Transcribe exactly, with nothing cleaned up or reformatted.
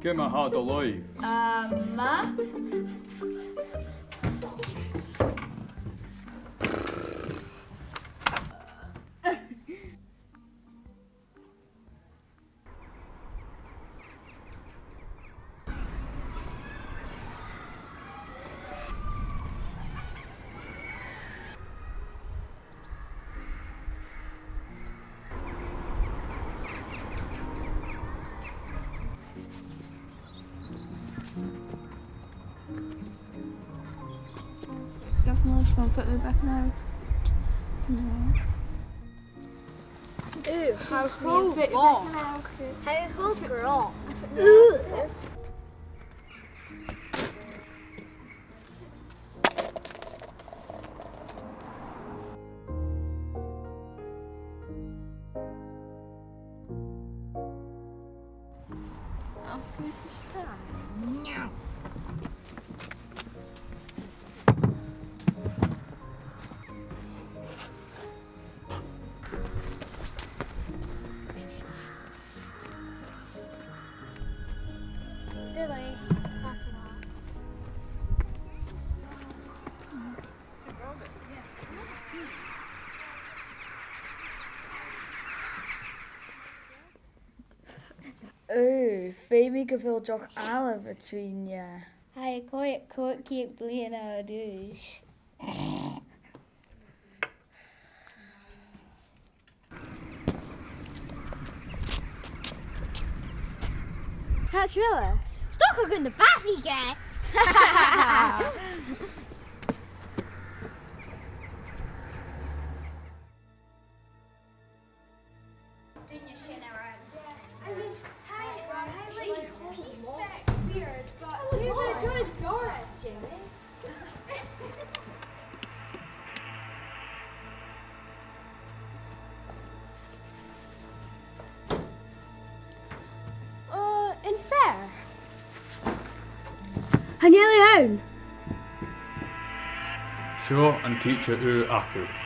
Ciamar a tha do làimh? Math. Gabh mo leisgeul, put mi back now. No. Ew, how cool. How cool, girl. Ew. Off with your style. No. Dilly. Ò, feumaidh gu bheil deoch-ailbh a' tighinn. Tha e còig, còig ceud bliadhna a dh'aois. Càit a bheil e? 'S dòcha gun do bhàsaich e. Duine sin a rinn. Yeah, I mean, hi, hi, like, he's a bit weird, but David, David Doris, Jimmy. Uh, an fhear? Chan eil e ann. Seo an tidsear ùr agaibh.